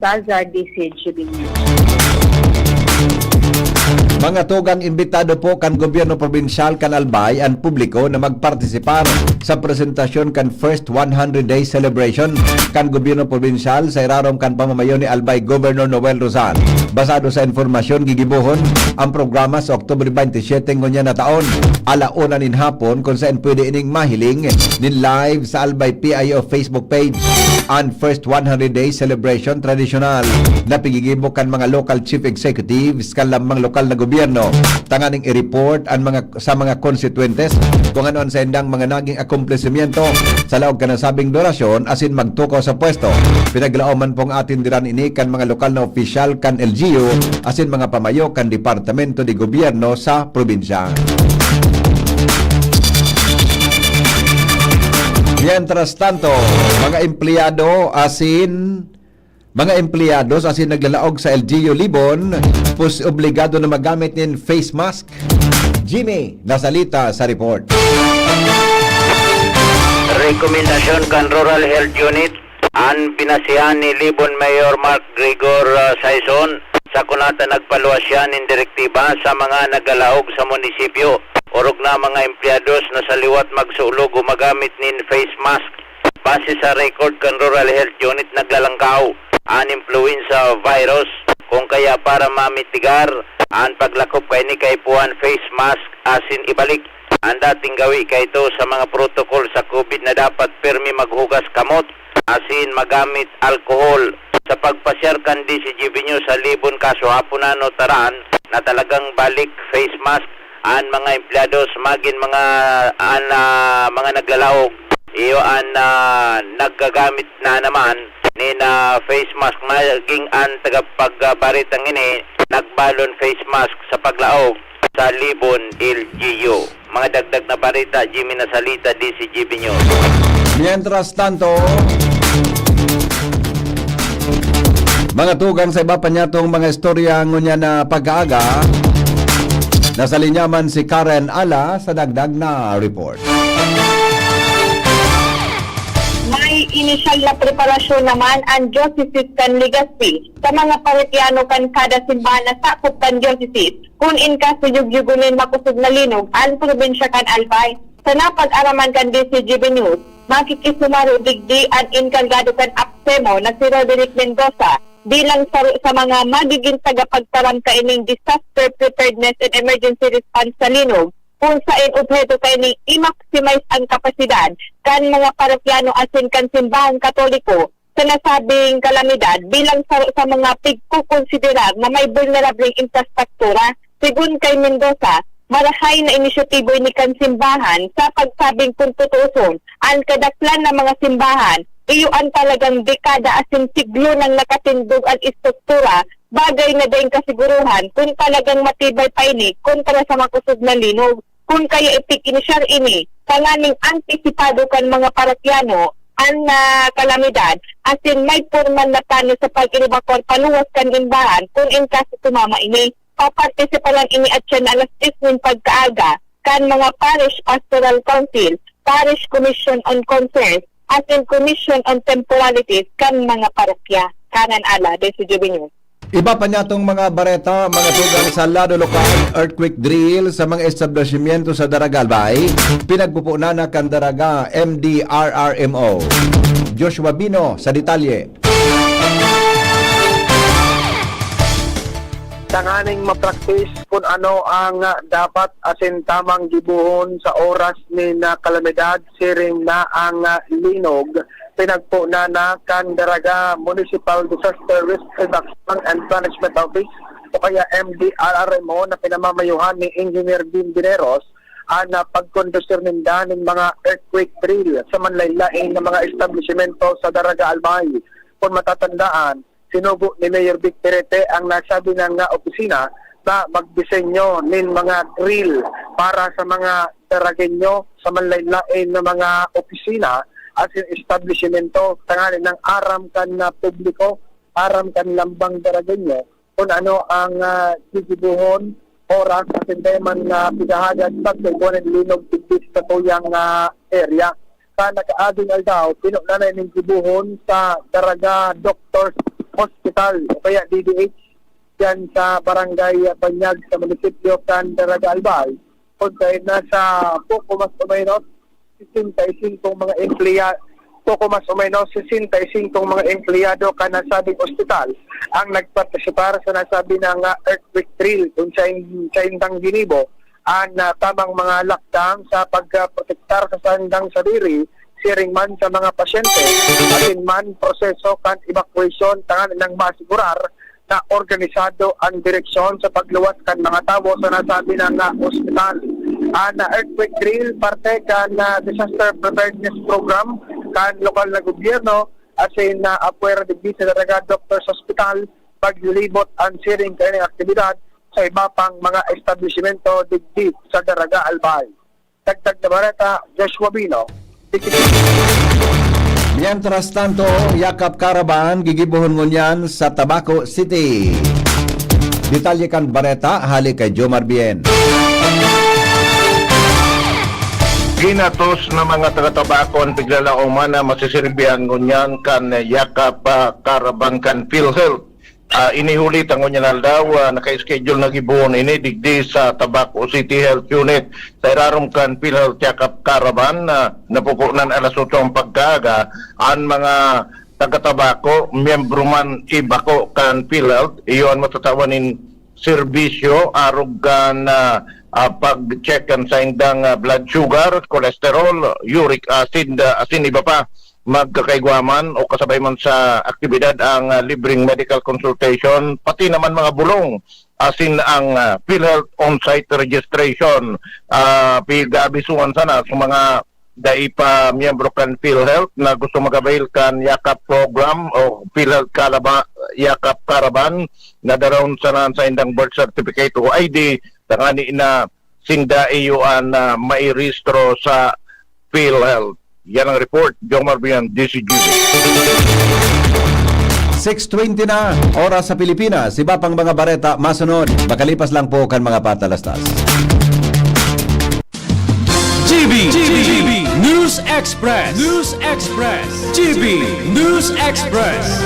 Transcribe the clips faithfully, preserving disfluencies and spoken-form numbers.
Salazar, D C G B News. Mga tugang, imbitado po kan gobyerno probinsyal kan Albay an publiko na magpartisipar sa presentasyon kan First one hundred Day Celebration kan gobyerno probinsyal sa irarom kan pamamayo ni Albay Governor Noel Rosal. Basado sa impormasyon, gigibohon ang programa sa Oktubre twenty-seven ngunyan na taon, ala una nin hapon, kung saan pwede ining mahiling nin live sa Albay P I O Facebook page. An First one hundred Day Celebration tradisyonal na pigigibo kan mga local chief executives kan lambang lokal na gobyerno tanganing i-report an mga, sa mga konstituyentes kung ano an saindang mga naging akomplesimiento sa laog kan nasabing durasyon asin magtukaw sa pwesto. Pinaglaoman pong atindiran ini kan mga lokal na opisyal kan L G U asin mga pamayo kan Departamento de Gobyerno sa probinsya. Mientras tanto, mga empleyado asin mga empleyados asin naglalaog sa L G U Libon, pos obligado na magamit nin face mask. Jimmy Nasalita sa report. Rekomendasyon kan Rural Health Unit an binasihan ni Libon Mayor Mark Gregor, ah, Saison, sa kunata nagpaluwas siya nin direktiba sa mga nagalaog sa munisipyo, orog na mga empleyados na sa liwat magsulog o magamit nin face mask. Base sa record kan Rural Health Unit, naglalangkaw an influenza virus. Kung kaya, para mamitigar an paglakop kaini, kaipuhan face mask asin ibalik an dating gawi kaito sa mga protocol sa COVID na dapat pirmi maghugas kamot asin magamit alkohol. Sa pagpasyar kan D C G B News sa Libon kasuhapon na notaran na talagang balik face mask an mga empleyados, magin mga, an, ah, mga naglalaog, iyo an, ah, naggagamit na naman nin, ah, face mask, magin an tagapagbaritang ini nagbalon face mask sa paglaog sa Libon, L G U. Mga dagdag na bareta, Jimmy Nasalita, D C G B News. Mientras tanto, mga tugang, sa iba pa niyatong mga istorya ngunyan na pag-aaga, nasa linya man si Karen Ala sa dagdag na report. May inisyal na preparasyon naman ang Diocese kan Legazpi sa mga parokyano kan kada simbahan na sakop kan diocese, kun in kaso yugyugon nin makosog na linog an probinsya kan Albay. Sa napag-araman kan D C G B News, makikisumaro digdi an enkargado kan APSEMO na si Roderick Mendoza bilang saro sa mga magiging tagapagtaram kaining Disaster Preparedness and Emergency Response sa linog, kung saen obheto kaining i-maximize an kapasidad kan mga parokyano asin kan simbahang Katoliko sa nasabing kalamidad bilang saro sa mga pigkokonsiderar na may bulnerableng infrastruktura. Segun kay Mendoza, marahay na inisyatibo ini kan simbahan sa pagsabing, kun tutuoson, an kadaklan na mga simbahan, iyo an talagang dekada asin siglo nang nakatindog an estruktura, bagay na daing kasiguruhan kun talagang matibay pa ini kontra sa makosog na linog. Kun kaya ipig-inisyar ini tanganing antisipado kan mga parokyano an, ah, kalamidad, asin may pormal na plano sa pag-ebakuar paluwas kan simbahan kun in kaso tumama ini. Papartisiparan ini atyan alas diyes nin pagkaaga kan mga Parish Pastoral Council, Parish Commission on Concerns, asin Commission on Temporalities kan mga parokya. Karen Ala, D C G B News. Iba pa niyatong mga bareta, mga tugang, sa lado lokal, earthquake drill sa mga establishmento sa Daraga Albay, pinagpupunan na kan Daraga M D R R M O. Joshua Bino sa detalye. Tanganing mapraktis kun ano ang, ah, dapat asin tamang gibohon sa oras nin, ah, kalamidad siring na ang, ah, linog, pinagponan na kan Daraga Municipal Disaster Risk Reduction and Management Office o kaya M D R R M O na pinamamayohan ni Engineer Dean Bineros an, ah, pagkondusir ninda nin mga earthquake drill sa manlain-lain na mga establisimento sa Daraga Albay. Kun matatandaan, sinugo ni Mayor Vic Perete ang nasabi na nga opisina na magdisenyo nin mga drill para sa mga Daragenyo sa manlain-lain na mga opisina asin establisimento tanganing aram kan, ah, publiko, aram kan lambang Daragenyo kun ano ang, ah, gigibohon, oras asin dai man, ah, pigahagad pagkaipuhan nin linog digdi sa satuyang, ah, area. Sa nakaaging aldaw, pinunanay nin gibohon sa Daraga Doctors Hospital o kaya D D H diyan sa Barangay Banyag sa munisipyo kan Daraga Albay, kung kain nasa poko mas o menos sesenta y cinco mga empleya-, poko mas o menos sesenta y cinco mga empleyado kan nasabing ospital ang nagpartisipar sa nasabi na nga earthquake drill kung sa, sa indang ginibo an, ah, tamang mga lakdang sa pagprotektar sa sandang sadiri, siring man sa mga pasyente, asin man proseso kan evacuation tanganing masigurar na organisado ang direksyon sa pagluwas kan mga tawo sa nasabi na nga ospital. An, ah, earthquake drill parte kan, ah, disaster preparedness program kan lokal na gobyerno, asin na apwera digdi sa Daraga Doctors Hospital, paglilibot an siring kaining aktibidad sa iba pang mga establisimento digdi sa Daraga Albay. Dagdag na bareta, Joshua Bino, Digdi. Mientras tanto, Yakap Caravan gigibohon ngunyan sa Tabaco City. Detalye kan bareta hali kay Jomar Bien. Ginatos na mga taga-Tabaco an piglalauman na masisirbihan ngunyan kan Yakap, ah, Caravan kan PhilHealth. Ah, ini huli ta ngunyan aldaw, ah, naka-schedule na gibohon ini digdi sa Tabaco City Health Unit. Sa irarom kan PhilHealth Check-up Caravan, ah, napupunan alas otso ang pagkaaga, ang mga taga-Tabaco, miyembro man i bako kan PhilHealth, iyo an matatawan nin serbisyo arog kan, ah, ah, pag-check kan saindang, ah, blood sugar, cholesterol, uric acid, ah, asin iba pa. Magkakaigwa man o kasabay man sa aktibidad ang, ah, libreng medical consultation, pati naman mga bulong asin ang, ah, PhilHealth on-site registration. Ah, pig-aabisuhan sana sa mga dai pa miyembro kan PhilHealth na gusto mag-avail kan Yakap program o PhilHealth Calaba-, Yakap Caravan na daraon sana sa indang birth certificate o I D, tangani na sinda iyo an, ah, mairehistro sa PhilHealth. Yan ang report, Jomar Bian, D C G B. Six twenty na, oras sa Pilipinas. Iba pang mga bareta masunod. Makalipas lang po kan mga patalastas. G B, G B, News Express, News Express, G B News Express.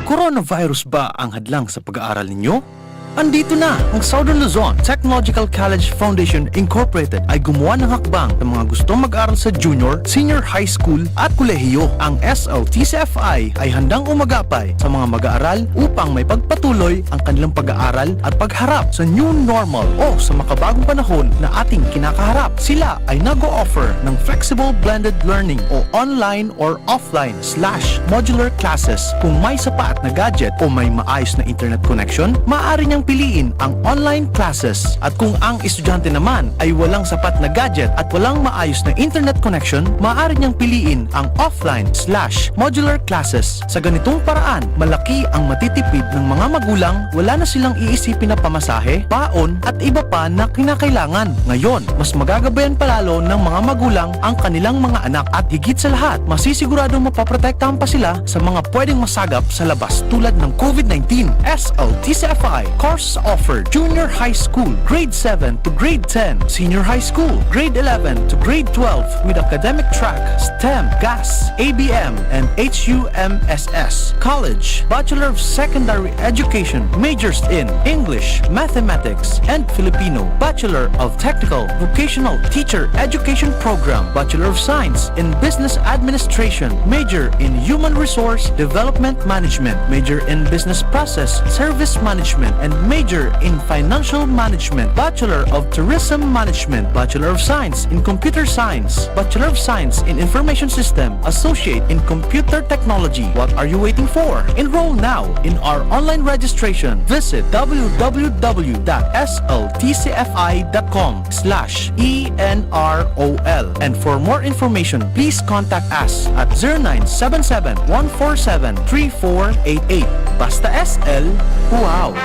Coronavirus ba ang hadlang sa pag-aaral ninyo? Andito na! Ang Southern Luzon Technological College Foundation Incorporated ay gumawa ng hakbang sa mga gustong mag-aral sa junior, senior high school at kolehiyo. Ang S L T C F I ay handang umagapay sa mga mag-aaral upang maipagpatuloy ang kanilang pag-aaral at pagharap sa new normal o sa makabagong panahon na ating kinakaharap. Sila ay nag-o-offer ng flexible blended learning o online or offline slash modular classes. Kung may sapat na gadget o may maayos na internet connection, maaari niyang piliin ang online classes. At kung ang estudyante naman ay walang sapat na gadget at walang maayos na internet connection, maaari niyang piliin ang offline slash modular classes. Sa ganitong paraan, malaki ang matitipid ng mga magulang, wala na silang iisipin na pamasahe, baon, at iba pa na kinakailangan. Ngayon, mas magagabayan pa lalo ng mga magulang ang kanilang mga anak at higit sa lahat, masisiguradong mapoprotektahan pa sila sa mga pwedeng masagap sa labas tulad ng COVID nineteen. S L T C F I, course offered, Junior High School, Grade seven to Grade ten, Senior High School, Grade eleven to Grade twelve with academic track, STEM, GAS, A B M, and H U M S S. College, Bachelor of Secondary Education, majors in English, Mathematics, and Filipino, Bachelor of Technical Vocational Teacher Education Program, Bachelor of Science in Business Administration, major in Human Resource Development Management, major in Business Process Service Management, and major in Financial Management, Bachelor of Tourism Management, Bachelor of Science in Computer Science, Bachelor of Science in Information System, Associate in Computer Technology. What are you waiting for? Enroll now in our online registration. Visit w w w dot s l t c f i dot com slash e n r o l. And for more information, please contact us at zero nine seven seven, one four seven, three four eight eight. Basta S L, wow!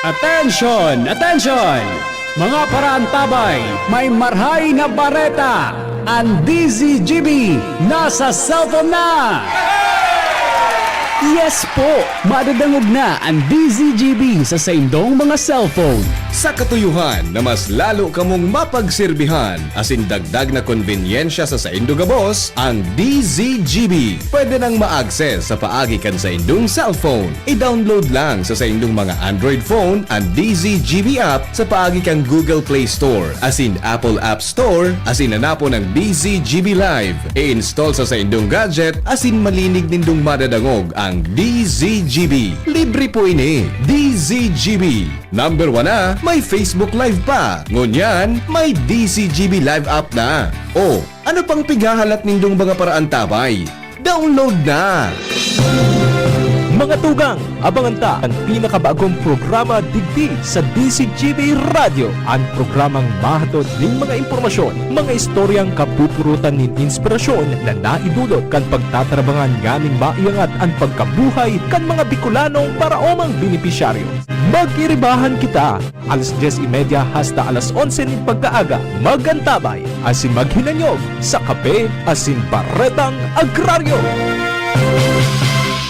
Attention! Attention! Mga paraantabay, may marhay na bareta! Ang D Z G B nasa cellphone na! Yes po! Madadangog na an D Z G B sa saindong mga cellphone. Sa katuyohan na mas lalo kamong mapagserbihan asin dagdag na konbenyensya sa saindo gabos, ang D Z G B pwede nang ma-access sa paagi kan saindong cellphone. I-download lang sa saindong mga Android phone an D Z G B app sa paagi kan Google Play Store asin Apple App Store asin hanapon ang D Z G B Live. I-install sa saindong gadget asin malinig nindong madadangog ang D Z G B. Libre po ini. D Z G B. Number one na, may Facebook Live pa. Ngunyan, may D Z G B Live app na. O, ano pang pighahalat nindong mga paraantabay? Download na! Mga tugang, abangan ta an pinakabagong programa digdi sa D Z G B Radyo, an programang mahatod nin mga impormasyon, mga istoryang kapupurutan nin inspirasyon na naidulot kan pagtatarabangan nganing maiangat an pagkabuhay kan mga Bicolanong paraomang benepisyaryo. Mag-iribahan kita! Alas dyes y media hasta alas onse nin pagkaaga, mag-antabay asin maghinanyog sa kape asin baretang agraryo.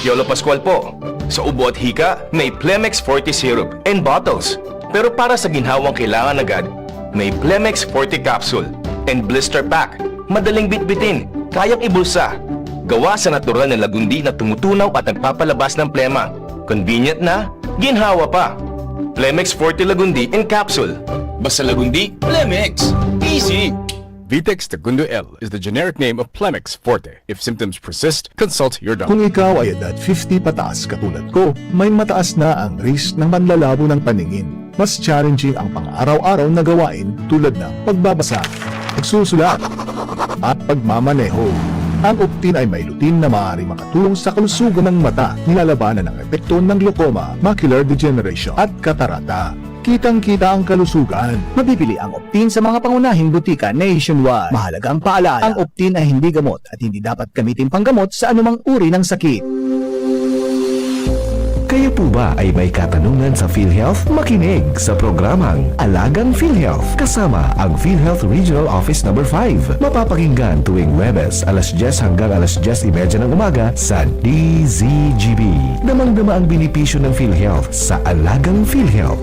Yolo Pascual po. Sa ubo at hika, may Plemex Forte Syrup and bottles. Pero para sa ginhawang kailangan agad, may Plemex Forte Capsule and Blister Pack. Madaling bitbitin, kayang ibulsa. Gawa sa natural na lagundi na tumutunaw at nagpapalabas ng plema. Convenient na, ginhawa pa. Plemex Forte Lagundi in Capsule. Basta Lagundi, Plemex. Easy! Vitex Tagundo L is the generic name of Plemex Forte. If symptoms persist, consult your doctor. Kung ikaw ay edad fifty pataas katulad ko, may mataas na ang risk ng panlalabo ng paningin. Mas challenging ang pang-araw-araw na gawain tulad ng pagbabasa, pagsusulat, at pagmamaneho. Ang Optin ay may lutein na maaaring makatulong sa kalusugan ng mata, nilalabanan ang epekto ng glaucoma, macular degeneration, at katarata. Kitang-kita ang kalusugan. Mabibili ang Optin sa mga pangunahing butika nationwide. Mahalagang paalala, ang Optin ay hindi gamot at hindi dapat gamitin panggamot sa anumang uri ng sakit. Kayo po ba ay may katanungan sa PhilHealth? Makinig sa programang Alagang PhilHealth kasama ang PhilHealth Regional Office Number five. Mapapakinggan tuwing Huwebes alas dyes hanggang alas dyes y media ng umaga sa D Z G B. Damang-dama ang benepisyo ng PhilHealth sa Alagang PhilHealth.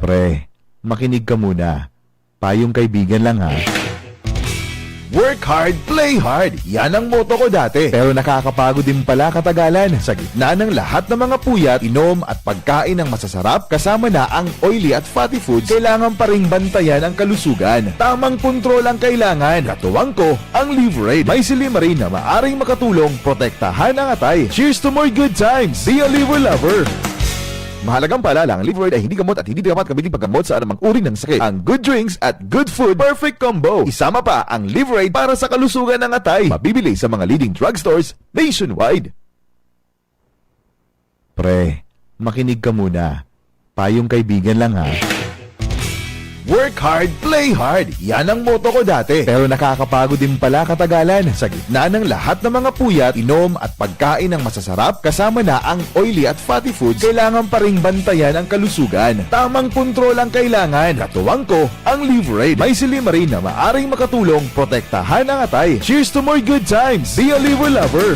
Pre, makinig ka muna. Payong kaibigan lang ha. Work hard, play hard. Yan ang motto ko dati. Pero nakakapagod din pala katagalan. Sa gitna ng lahat ng mga puyat, inom at pagkain ng masasarap, kasama na ang oily at fatty foods, kailangan pa ring bantayan ang kalusugan. Tamang kontrol ang kailangan. Katuwang ko, ang Liverade. May silymarin na maaring makatulong protektahan ang atay. Cheers to more good times! Be a Liver Lover! Mahalagang paalala, ang Liverade ay hindi gamot at hindi dapat gamitin paggamot sa anumang uri ng sakit. Ang good drinks at good food, perfect combo. Isama pa ang Liverade para sa kalusugan ng atay. Mabibili sa mga leading drugstores nationwide. Pre, makinig ka muna. Payong kaibigan lang ha. Work hard, play hard. Yan ang motto ko dati. Pero nakakapagod din pala katagalan. Sa gitna ng lahat ng mga puyat, inom at pagkain ng masasarap, kasama na ang oily at fatty foods, kailangan pa ring bantayan ang kalusugan. Tamang kontrol ang kailangan. Katuwang ko, ang Liverade. May silymarin na maaring makatulong protektahan ang atay. Cheers to more good times! Be a Liver Lover!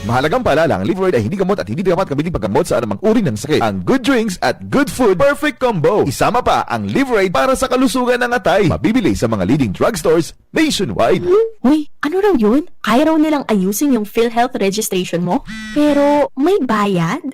Mahalagang paalala, ang Liverade ay hindi gamot at hindi dapat gamitin paggamot sa anumang uri ng sakit. Ang good drinks at good food, perfect combo. Isama pa ang Liverade para sa kalusugan ng atay. Mabibili sa mga leading drugstores nationwide. Uy, ano raw yun? Kaya raw nilang ayusin yung PhilHealth registration mo? Pero may bayad?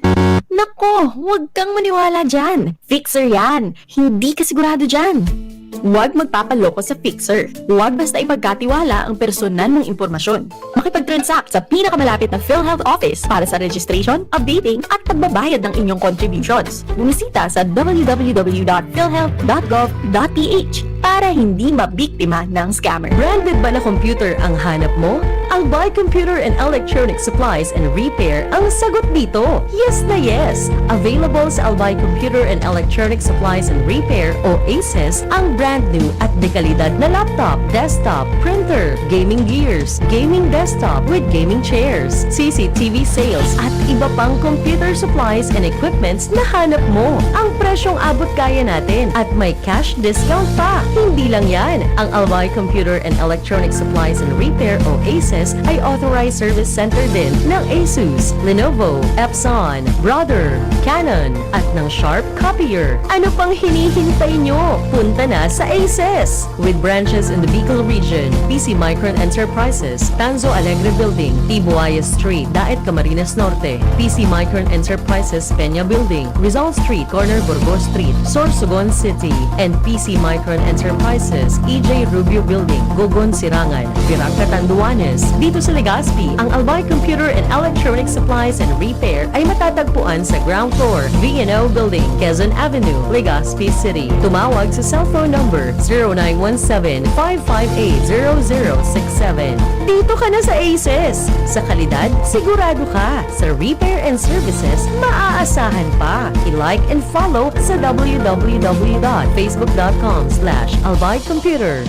Nako, huwag kang maniwala dyan. Fixer yan. Hindi ka sigurado dyan. Huwag magpapaloko sa Fixer. Huwag basta ipagkatiwala ang personal mong impormasyon. Makipag-transact sa pinakamalapit na PhilHealth office para sa registration, updating, at pagbabayad ng inyong contributions. Bumisita sa w w w dot philhealth dot gov dot p h para hindi mabiktima ng scammer. Branded ba na computer ang hanap mo? Albay Computer and Electronic Supplies and Repair ang sagot dito. Yes na yes! Available sa Albay Computer and Electronic Supplies and Repair o ACES ang brand new at dekalidad na laptop, desktop, printer, gaming gears, gaming desktop with gaming chairs, C C T V sales at iba pang computer supplies and equipments na hanap mo. Ang presyong abot kaya natin at may cash discount pa. Hindi lang yan, ang Albay Computer and Electronic Supplies and Repair o Asus ay authorized service center din ng Asus, Lenovo, Epson, Brother, Canon, at ng Sharp Copier. Ano pang hinihintay nyo? Punta na sa Asus! With branches in the Bicol region, P C Micron Enterprises, Tanzo Alegre Building, Tibuaya Street, Daet, Camarines Norte, P C Micron Enterprises, Peña Building, Rizal Street, corner Burgos Street, Sorsogon City, and P C Micron Enterprises, E J Rubio Building, Gogon, Sirangan, Virac, Catanduanes. Dito sa Legazpi, ang Albay Computer and Electronic Supplies and Repair ay matatagpuan sa ground floor, V and O Building, Quezon Avenue, Legazpi City. Tumawag sa cellphone number zero nine one seven, five five eight, zero zero six seven. Dito ka na sa Asus! Sa kalidad, sigurado ka. Sa repair and services, maaasahan pa. I-like and follow sa w w w dot facebook dot com slash albay computer.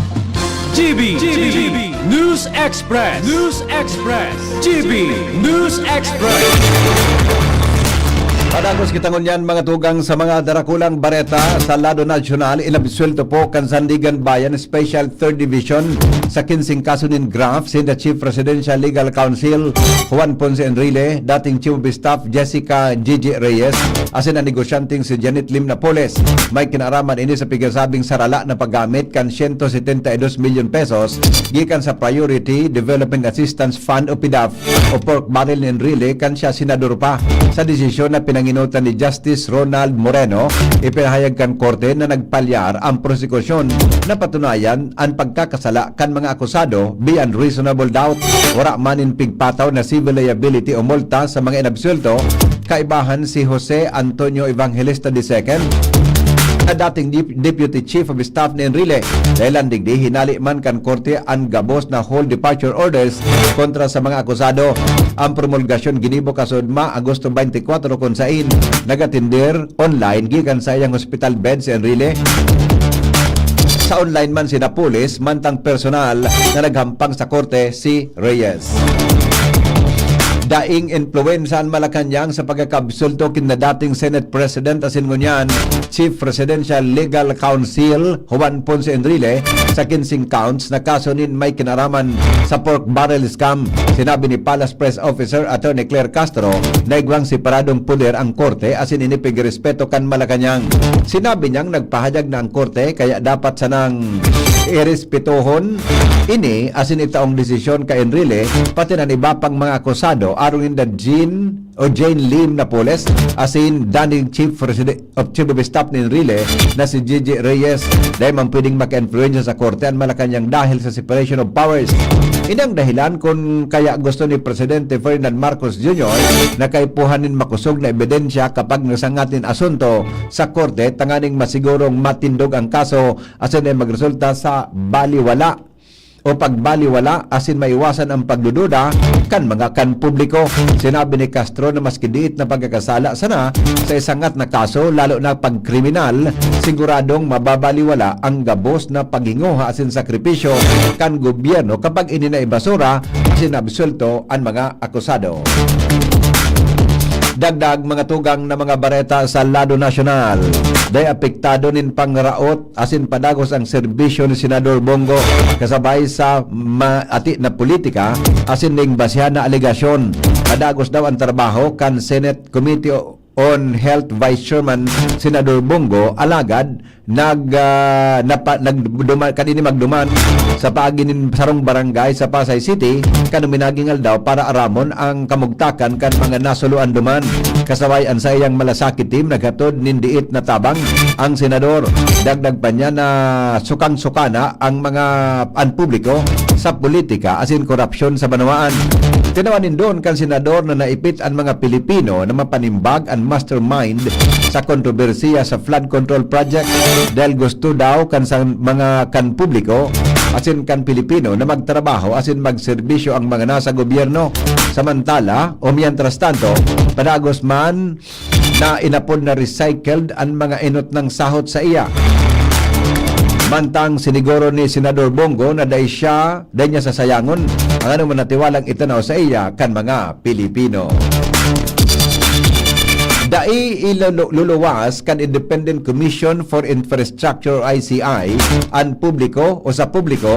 G B, G B, News Express, News Express, G B, News Express. Padagos kita ngunyan, mga tugang, sa mga darakulang bareta sa lado nasyonal. Inabsuelto po kan Sandiganbayan Special Third Division sa kinseng kaso nin graft sinda Chief Presidential Legal Counsel Juan Ponce Enrile, dating Chief of Staff Jessica Gigi Reyes, asin an negosyanteng si Janet Lim Napoles. May kinaaraman ini sa pigasabing sarala na paggamit kan siyento setenta y dos milyon pesos gikan sa Priority Development Assistance Fund o PDAF o pork barrel ni Enrile kan siya senador pa. Sa desisyon na pinangenotan ni Justice Ronald Moreno, ipinahayag kan korte na nagpalyar ang prosekusyon na patunayan an pagkakasala kan mga akusado beyond reasonable doubt. Wara man nin pigpataw na civil liability o multa sa mga inabsuelto, kaibahan si Jose Antonio Evangelista the second, na dating Dep- Deputy Chief of Staff ni Enrile. Dahilan digdi, hinale man kan korte an gabos na hold departure orders kontra sa mga akusado. Ang promulgasyon ginibo kasunod ma Agosto twenty-four, kun sain nagatender online gikan sa iyang hospital bed si Enrile. Sa online man si Napoles, mantang personal na naghampang sa korte si Reyes. Daing impluwensya an Malacañang sa pagkakabsulto kinda dating Senate President asin ngunyan Chief Presidential Legal Counsel Juan Ponce Enrile sa kinseng counts na kaso nin may kinaraman sa pork barrel scam. Sinabi ni Palace Press Officer Attorney Claire Castro na igwang separadong poder ang korte asin ini pigrespeto kan Malacañang. Sinabi niyang nagpahayag na ang korte kaya dapat sanang irespetohon ini asin itaong desisyon ka Enrile pati na iba pang mga akusado, arog ninda Jean o Jane Lim Napoles asin dating Chief President of Chief of Staff ni Enrile na si Gigi Reyes. Dai man pwedeng maka-influensya sa korte an Malacañang dahil sa separation of powers. Ini ang dahilan kun kaya gusto ni Presidente Ferdinand Marcos Junior na kaipuhan nin makosog na ebidensya kapag nasangat nin asunto sa korte tanganing masigurong matindog ang kaso asin dai magresulta sa baliwala o pagbaliwala asin maiwasan ang pagdududa kan mga kan publiko. Sinabi ni Castro na maski diit na pagkakasala sana sa isangat na kaso, lalo na pag kriminal, siguradong mababaliwala ang gabos na paghinguha asin sakripisyo kan gobyerno kapag ini naibasura asin absuelto an mga akusado. Dagdag mga tugang na mga bareta sa lado nasyonal, dai apektado nin pangraot asin padagos ang serbisyo ni Senador Bongo kasabay sa maati na politika asin ning basehan na alegasyon. Padagos daw ang trabaho kan Senate Committee on Health Vice Chairman Senador Bongo, alagad nag ah, napa, nagduma, kanini magduman sa paagi nin sarong barangay sa Pasay City kan minaging aldaw para aramon ang kamugtakan kan mga nasuluan duman. Kasabay an saiyang malasakit team naghatod nin diit na tabang ang senador. Dagdag pa niya na sukang-suka na ang mga an publiko sa politika asin korupsyon sa banwaan. Tinawan nindon kan senador na naipit an mga Pilipino na mapanimbag an mastermind sa kontrobersiya sa flood control project dahil gusto daw kan sa mga kan publiko asin kan Pilipino na magtrabaho asin magserbisyo ang mga nasa gobyerno. Samantala, o mientras tanto, padagos man na inapod na recycled an mga enot nang sahot sa iya. Mantang siniguro ni Senador Bongo na dai siya, dai niya sasayangon ang anong manatiwalang itanaw sa iya kan mga Pilipino. Dai ilulu-, luluwas kan Independent Commission for Infrastructure, I C I, an publiko o sa publiko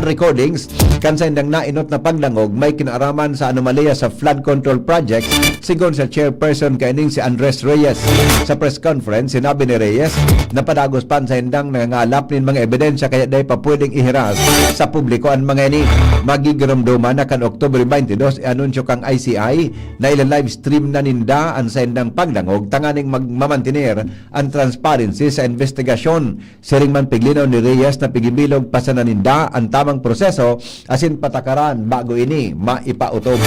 recordings kan saindang nainot na pagdangog may kinaaraman sa anomalya sa flood control project, sigon sa chairperson kaining si Andres Reyes. Sa press conference, sinabi ni Reyes na padagos pa an saindang nangangalap nin mga ebidensya kaya dai pa pwedeng ihiras sa publiko an mga ini. Magigiromdoman na kan Oktubre twenty-two, i-anunsyo kan I C I na ila-live stream na ninda an saindang pagdangog tanganing magmamantener an transparency sa investigasyon. Siring man, piglinaw ni Reyes na pigibilog pa sana ninda an tamang proseso asin patakaran bago ini maipaotob.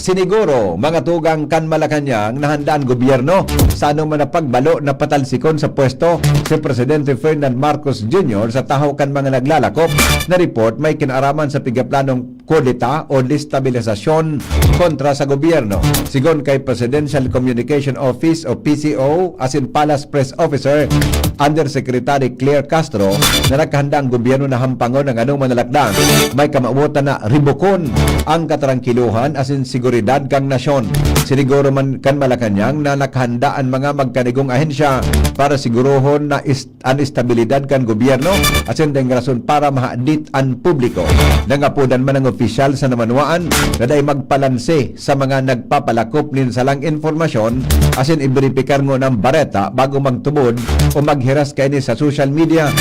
Siniguro, mga tugang, kan Malacañang na handa an gobyerno sa anoman na pagbalo na patalsikon sa pwesto si Presidente Ferdinand Marcos Junior sa tahaw kan mga naglalakop na report may kinaaraman sa pigaplanong kudeta o destabilisasyon kontra sa gobyerno. Sigon kay Presidential Communication Office o P C O asin Palace Press Officer Undersecretary Claire Castro na nakahanda ang gobyerno na hampangon ang anoman na lakdang may kamawotan na ribukon ang katrangkilohan asin seguridad kan nasyon. Siniguro man kan Malacañang na nakahanda an mga magkanigong ahensya para sigurohon na an estabilidad kan gobyerno asin daing rason para mahadit an publiko. Nangapodan man ang opisyal sa namanwaan na dai magpalanse sa mga nagpapalakop nin salang impormasyon asin iberipikar ngunang bareta bago magtubod o maghiras kaini sa social media.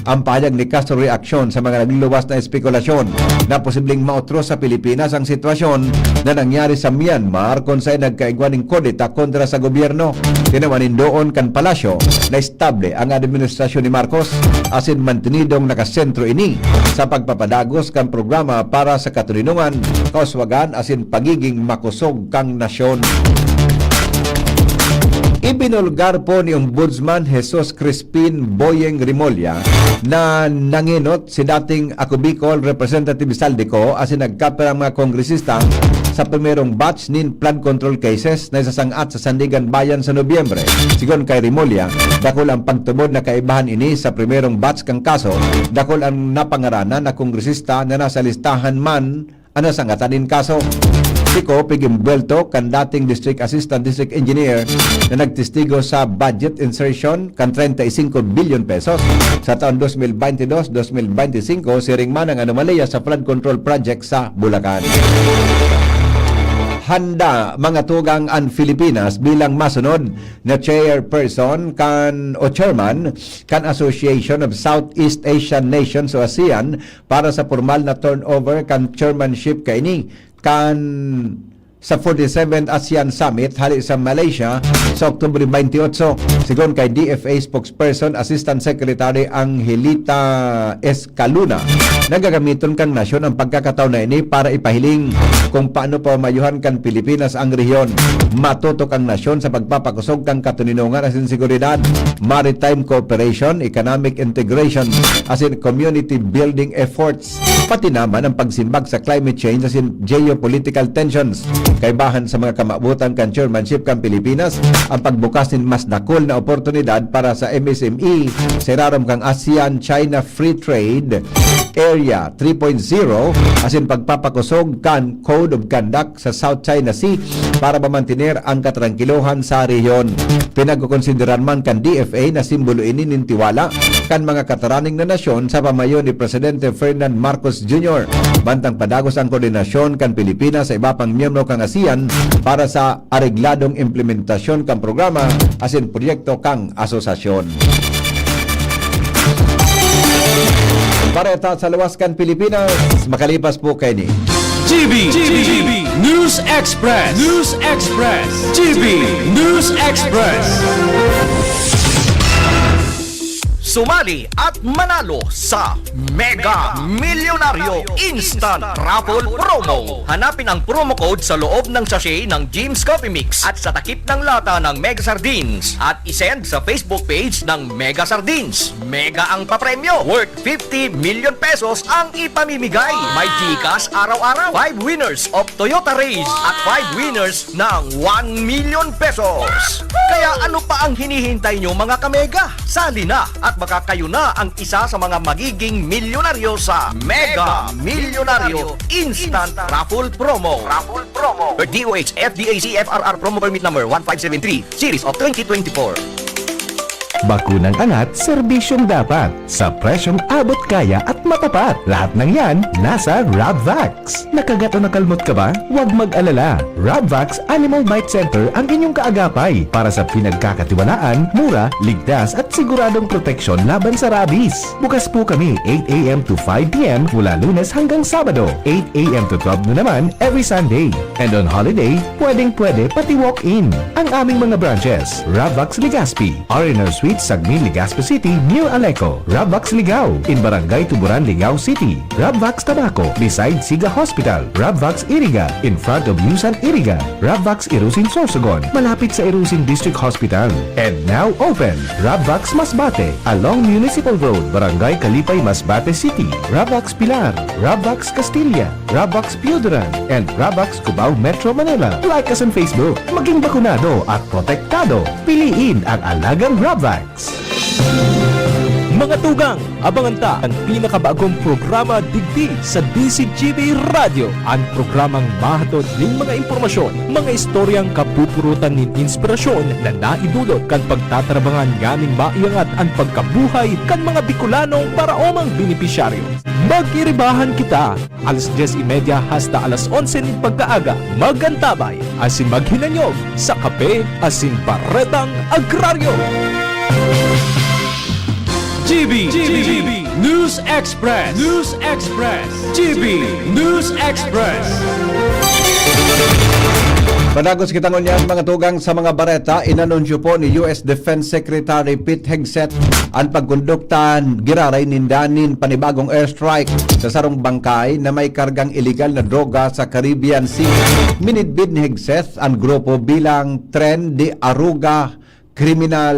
Ang pahayag ni Castro reaksyon sa mga nagluluwas na espekulasyon na posibleng maotro sa Pilipinas ang sitwasyon na nangyari sa Myanmar kun saen nagkaigwa nin kudeta kontra sa gobyerno. Tinawan nin doon kan palasyo na estable ang administrasyon ni Marcos, asin mantenidong nakasentro ini sa pagpapadagos kan programa para sa katoninongan, kauswagan asin pagiging makosog kan nasyon. Ibinulgar po ni Ombudsman Jesus Crispin Boyeng Remulla na nangenot si dating Ako Bicol Representative Zaldy Co asin nagkapirang mga kongresista sa primerong batch nin flood control cases na isasangat sa Sandiganbayan sa Nobyembre. Sigon kay Remulla, dakul ang pagtubod na kaibahan ini sa primerong batch kan kaso, dakul ang napangaranan na kongresista na nasa listahan man an nasangatan nin kaso. Si Co pig-imbuwelto kan dating District Assistant District Engineer na nagtestigo sa budget insertion kan treinta y cinco bilyon pesos sa taon dos mil baynte dos, dos mil baynte singko, siring man ang anomalya sa flood control project sa Bulacan. Handa, mga tugang, an Pilipinas bilang masunod na chairperson kan, o chairman, kan Association of Southeast Asian Nations o ASEAN para sa pormal na turnover kan chairmanship kaini kan sa forty-seventh ASEAN Summit hali sa Malaysia sa Oktubre twenty-eight, sigon kay D F A spokesperson Assistant Secretary Angelita Escaluna. Nagagamiton kan nasyon ang pagkakataon na ini para ipahiling kung paano pamamayuhan kan Pilipinas ang rehiyon. Matutok ang nasyon sa pagpapakosog kan katoninongan asin seguridad, maritime cooperation, economic integration, asin community building efforts, pati naman ang pagsimbag sa climate change asin geopolitical tensions. Kaibahan sa mga kamawotan kan chairmanship kan Pilipinas ang pagbukas nin mas dakul na oportunidad para sa M S M E sa irarom kan ASEAN-China Free Trade Area three point zero asin pagpapakosog kan Code of Conduct sa South China Sea para mamantener ang katrangkilohan sa rehiyon. Pinagkokonsideran man kan D F A na simbolo ini nin tiwala kan mga kataraning na nasyon sa pamayo ni Presidente Ferdinand Marcos Junior. Mantang padagos ang koordinasyon kan Pilipinas sa iba pang miyembro kan ASEAN para sa aregladong implementasyon kan programa asin proyekto kan asosasyon. Bareta sa luwas kan Pilipinas, makalipas po kaini. G B, G B, News Express, News Express, G B News Express. Sumali at manalo sa Mega Milyonaryo Instant Raffle Promo. Hanapin ang promo code sa loob ng sachet ng Jim's Coffee Mix at sa takip ng lata ng Mega Sardines at isend sa Facebook page ng Mega Sardines. Mega ang papremyo, worth fifty million pesos ang ipamimigay. May GCash araw-araw, five winners of Toyota Raize at five winners ng one million pesos. Kaya ano pa ang hinihintay nyo, mga kamega? Sali na at baka kayo na ang isa sa mga magiging milyonaryo sa Mega Milyonaryo Instant Raffle Promo. Raffle Promo. Per D O H F D A C F R R Promo Permit Number one five seven three, Series of twenty twenty-four. Bakunang angat, serbisyong dapat, sa presyong abot kaya at matapat. Lahat ng yan, nasa Rabvax. Nakagat o nakalmot ka ba? Huwag mag-alala. Rabvax Animal Bite Center ang inyong kaagapay para sa pinagkakatiwalaan, mura, ligtas at siguradong proteksyon laban sa rabies. Bukas po kami eight a m to five p m mula Lunes hanggang Sabado, eight a m to twelve noon naman every Sunday. And on holiday, pwedeng-pwede pati walk-in. Ang aming mga branches, Rabvax Legazpi, R and R Suite, Sagmin, Legazpi City, near Aleco, Rabvax Ligao, in Barangay Tuburan, Ligao City, Rabvax Tabaco, beside Siga Hospital, Rabvax Iriga, in front of Yusan Iriga, Rabvax Irusin Sorsogon, malapit sa Irusin District Hospital. And now open, Rabvax Masbate, along Municipal Road, Barangay Kalipay, Masbate City, Rabvax Pilar, Rabvax Castilla, Rabvax Pioduran, and Rabvax Cubao, Metro Manila. Like us on Facebook. Maging bakunado at protektado. Piliin ang alagang Rabvax. Mga tugang, abangan ta an pinakabagong programa digdi sa D Z G B Radyo. An programang mahatod nin mga impormasyon, mga istoryang kapupurutan nin inspirasyon na naidulot kan pagtatarabangan nganing maiangat an pagkabuhay kan mga Bicolanong paraomang benepisyaryo. Mag-iribahan kita! Alas dyes y media hasta alas onse nin pagkaaga, mag-antabay asin maghinanyog sa Kape asin Baretang Agraryo. G B, G B, News Express, News Express, G B News Express. Padagos kita ngunyan, mga tugang, sa mga bareta. Inanunsyo po ni U S Defense Secretary Pete Hegseth an pagkondukta giraray ninda nin panibagong airstrike sa sarong bangkay na may kargang iligal na droga sa Caribbean Sea. Minidbid ni Hegseth an grupo bilang Tren de Arroga Criminal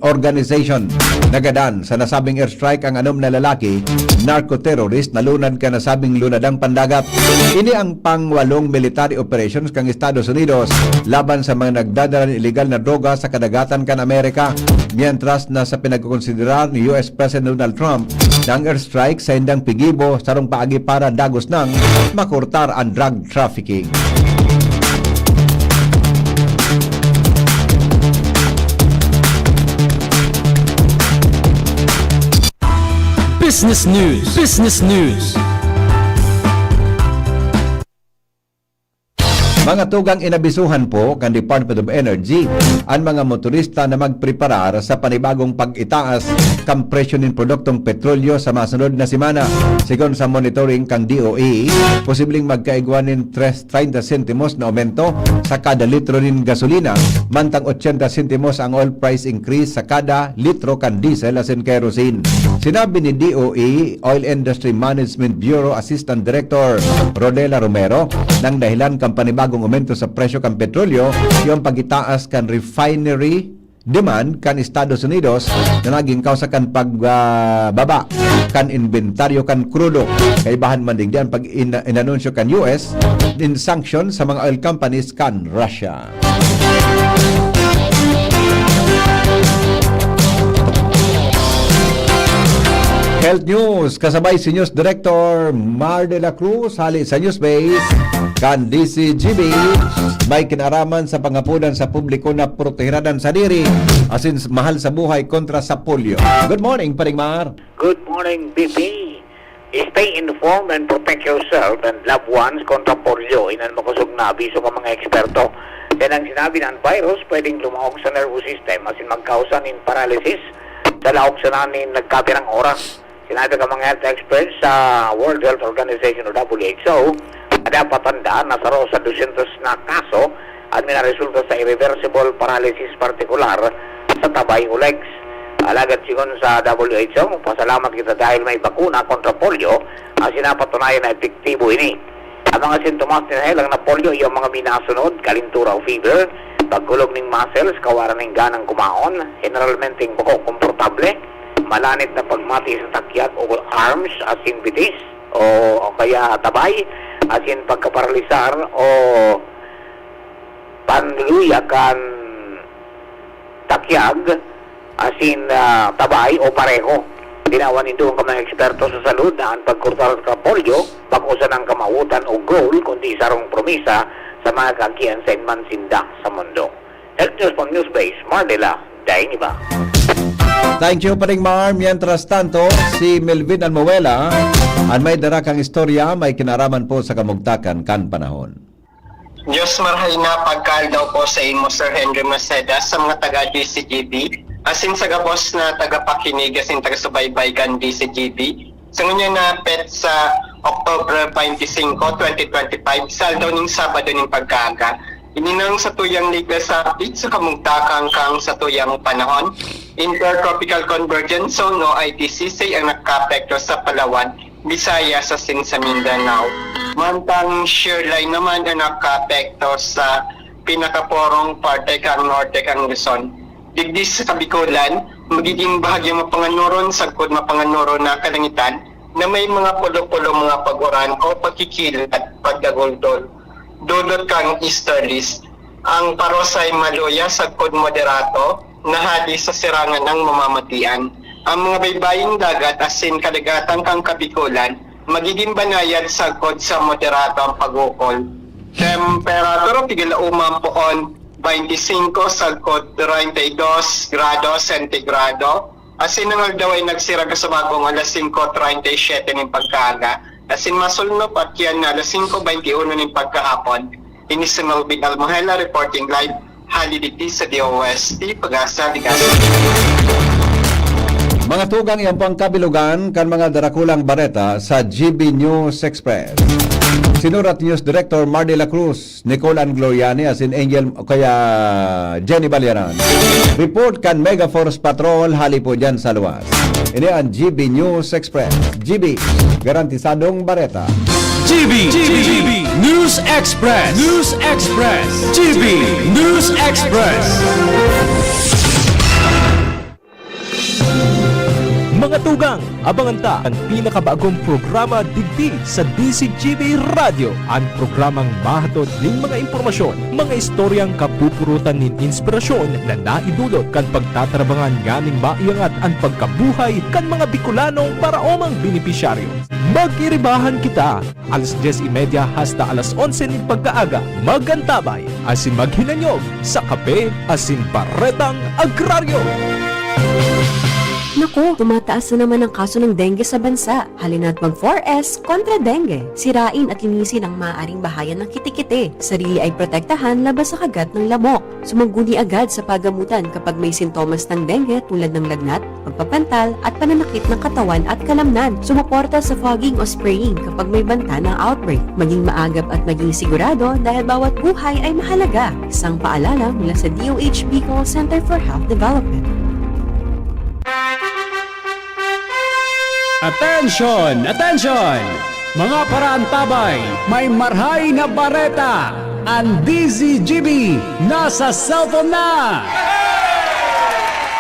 Organization. Nagadan sa nasabing airstrike ang anom na lalaki, narco-terrorist, na lunad kan nasabing lunadang pandagat. Ini ang pangwalong military operations kan Estados Unidos laban sa mga nagdadala nin iligal na droga sa kadagatan kan Amerika, mientras na sa pinagkokonsiderar ni U S President Donald Trump na ang airstrike saindang pigibo sarong paagi para dagos nang makurtar an drug trafficking. Business News. Business News. Mga tugang, inabisuhan po kan Department of Energy an mga motorista na magpreparar sa panibagong pag-itaas kan presyo nin produktong petrolyo sa masunod na semana. Sigon sa monitoring kan D O E, posibleng magkaigwa nin tres, treinta sentimos na aumento sa kada litro nin gasolina, mantang ochenta sentimos ang oil price increase sa kada litro kan diesel asin kerosene. Sinabi ni D O E Oil Industry Management Bureau Assistant Director Rodela Romero, nang dahilan kan panibagong aumento sa presyo kan petrolyo, iyo an pag-itaas kan refinery demand kan Estados Unidos na nagin kawsa kan pagbaba kan inbentaryo kan krudo. Kaibahan man digdi an pag-in-, inanunsyo kan U S nin sanction sa mga oil companies kan Russia. Health News, kasabay si News Director Mar de la Cruz, hali sa News Base kan D Z G B. May kinaraman sa pangapodan sa publiko na protehiran an sadiri asin s-, mahal sa buhay kontra sa polio. Good morning, Paring Mar. Good morning, B P. Stay informed and protect yourself and loved ones kontra polio. Iyan an makosog na abiso kan mga eksperto. Kaya nang sinabi na an virus pwedeng lumaog sa nervous system asin magkausa nin paralysis sa laog sana nin nagkapirang oras. Sinabi kan mga health experts sa World Health Organization o W H O na dapat tandaan na saro sa dosyentos na kaso an minaresulta sa irreversible paralysis, partikular sa tabay o legs. Alagad sigon sa W H O, pasalamat kita dahil may bakuna kontra polio asin napatunayan na epektibo ini. Ang mga sintomas ni Helang na polio iyo ang mga minasunod: kalintura o fever, pagkulog ning muscles, kawalan ning ganang kumaon, generalmenteng bako komportable, malanit na pagmati sa takyag o arms asin bitis o, o kaya tabay, asin pagkaparalisar o panluluya kan takyag, asin, ah, tabay o pareho. Tinawan nindo an mga eksperto sa salud na an pagkurtar sa polio bako sanang kamawotan o goal, kundi sarong promesa sa mga kaagian sain man sinda sa mundo. Health News from Newsbase, Mardela, Dainiba. Thank you, Paring Mar. Mientras tanto, si Melvin Almuela, an may dara kang istorya, may kinaraman po sa kamugtakan kan panahon. Diyos marhay na pagkaaldaw po sa imo, Sir Henry Maceda, sa mga taga D C G B, asin sa gabos na tagapakinig asin taga-subaybay kan D C G B. Sa ngunyan na petsa, October twenty-five, twenty twenty-five, sa aldaw ning Sabado ning pagkaaga, ini nang satuyang legal update sa kamugtakan kan satuyang panahon. Intertropical Convergence Zone o I T C C ang nakaapekto sa Palawan, Visayas asin sa Mindanao. Mantang shear line naman ang nakaapekto sa pinakapurong parte kan norte kan Luzon. Digdi sa Kabikolan, magiging bahagyang mapanganoron sagkod mapanganoron na kalangitan na may mga pulo-pulo mga pag-uran o pagkikilat, pagdaguldol. Dulot kan easterlies. Ang paros ay maluya sagkod moderato, na hali sa sirangan ang mamamatian. Ang mga baybaying dagat asin kadagatan kan Kabikolan magigin banayad sagkod sa moderato ang pag-ukol. Temperatura, pigalauma poon, twenty-five sagkod treinta y dos grado sentigrado. Asin ang aldaw ay nagsirag sa bagong alas singko treinta y siyete nin pagkaaga, asin masulnop at yan na alas singko beinti uno nin pagkahapon. Ini si Melvin Almohela reporting live, hali digdi sa D O S T, Pag-asa, Legazpi. Mga tugang, iyan po ang kabilugan kan mga darakulang bareta sa G B News Express. Sinurat News Director Mar de la Cruz, Nicole Ann Gloriani, asin Angel, kaya Jenny Balyaran. Report kan Mega Force Patrol, hali po dyan sa luwas. Ini ang G B News Express. G B, garantisadong bareta. G B, G B News Express. News Express. G B News Express. Mga tugang, abangan ta an pinakabagong programa digdi sa D C G B Radyo, an programang mahatod nin mga impormasyon, mga istoryang kapupurutan nin inspirasyon na naidulot kan pagtatarabangan nganing maiangat an pagkabuhay kan mga Bicolanong paraomang benepisyaryo. Mag-iribahan kita! Alas dyes y media hasta alas onse nin pagkaaga, mag-antabay asin maghinanyog sa Kape asin Baretang Agraryo. Naku, tumataas na naman ang kaso ng dengue sa bansa. Halina't mag four S kontra dengue. Sirain at linisin ang maaaring bahayan ng kitikite. Sarili ay protektahan laban sa kagat ng lamok. Sumangguni agad sa pagamutan kapag may sintomas ng dengue tulad ng lagnat, pagpapantal, at pananakit ng katawan at kalamnan. Sumuporta sa fogging o spraying kapag may banta ng outbreak. Maging maagap at maging sigurado dahil bawat buhay ay mahalaga. Isang paalala mula sa D O H Bicol Center for Health Development. Attention! Attention! Mga paraantabay, may marhay na bareta! An D Z G B nasa cellphone na!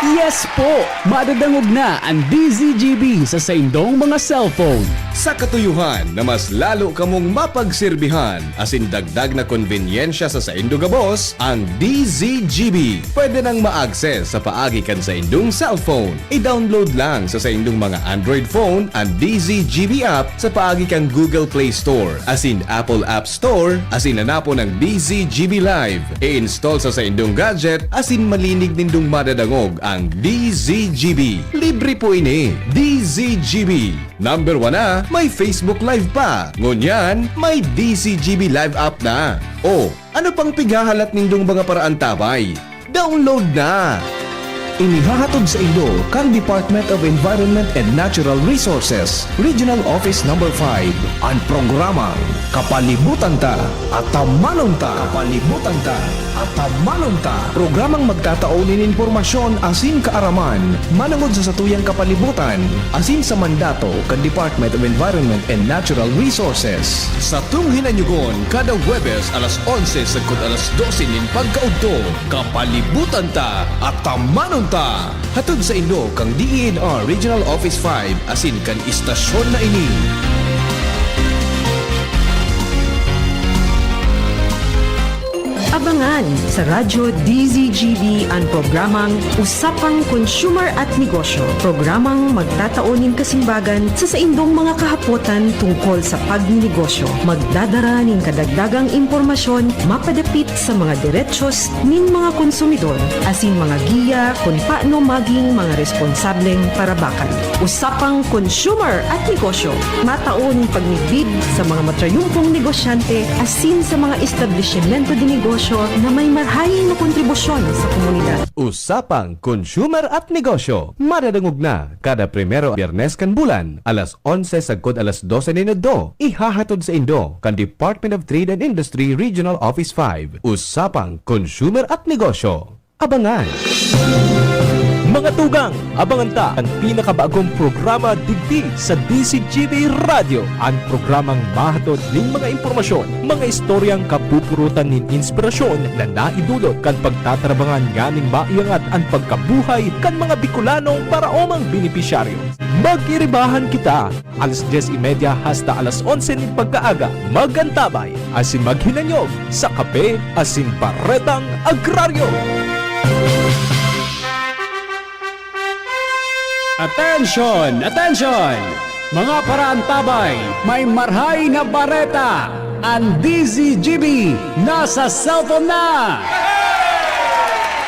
Yes po! Madadangog na an D Z G B sa saindong mga cellphone. Sa katuyuhan na mas lalo kamong mapagserbihan asin dagdag na konbenyensya sa saindo gabos, ang D Z G B pwede nang ma-access sa paagi kan saindong cellphone. I-download lang sa saindong mga Android phone an D Z G B app sa paagi kan Google Play Store asin Apple App Store, asin hanapon ang D Z G B Live. I-install sa saindong gadget asin malinig nindong madadangog ang D Z G B. Libre po ini. D Z G B. Number one na, may Facebook Live pa. Ngunyan, may D Z G B Live app na. O, ano pang pighahalat nindong mga paraantabay? Download na! Inihahatod saindo kan Department of Environment and Natural Resources, Regional Office Number five, an programang Kapalibutan Ta, Atamanon Ta. Kapalibutan Ta, Atamanon Ta. Programang magtatao nin impormasyon asin kaaraman manongod sa satuyang kapalibutan asin sa mandato kan Department of Environment and Natural Resources. Satong hinanyugon kada Huwebes alas onse sagkod alas dose nin pagkaudto. Kapalibutan Ta, Atamanon Ta! Hatod saindo kan D E N R Regional Office five asin kan istasyon na ini. Abanga Sa Radyo D Z G B an programang Usapang Consumer at Negosyo, programang magtatao nin kasimbagan sa saindong mga kahapotan tungkol sa pagninegosyo. Magdadara nin kadagdagang impormasyon mapadapit sa mga derechos nin mga konsumidor, asin mga giya kun paano maging mga responsableng parabakan. Usapang Consumer at Negosyo, matao nin pagmidbid sa mga matrayumpong negosyante asin sa mga establisimento de negosyo na may marhay na kontribusyon sa komunidad. Usapang Consumer at Negosyo, madadangog na kada primero Biyernes kan bulan, alas onse sagkod alas dose nin udto, ihahatod saindo kan Department of Trade and Industry Regional Office five. Usapang Consumer at Negosyo. Abangan! Mga tugang, abangan ta an pinakabagong programa digdi sa D Z G B Radyo, an programang mahatod nin mga impormasyon, mga istoryang kapupurutan nin inspirasyon na naidulot kan pagtatarabangan nganing maiangat an pagkabuhay kan mga Bicolanong paraomang benepisyaryo. Mag-iribahan kita! Alas dyes y media hasta alas onse nin pagkaaga, mag-antabay asin maghinanyog sa Kape asin Baretang Agraryo. Atensyon! Atensyon! Mga paraantabay, may marhay na bareta! An D Z G B nasa cellphone na!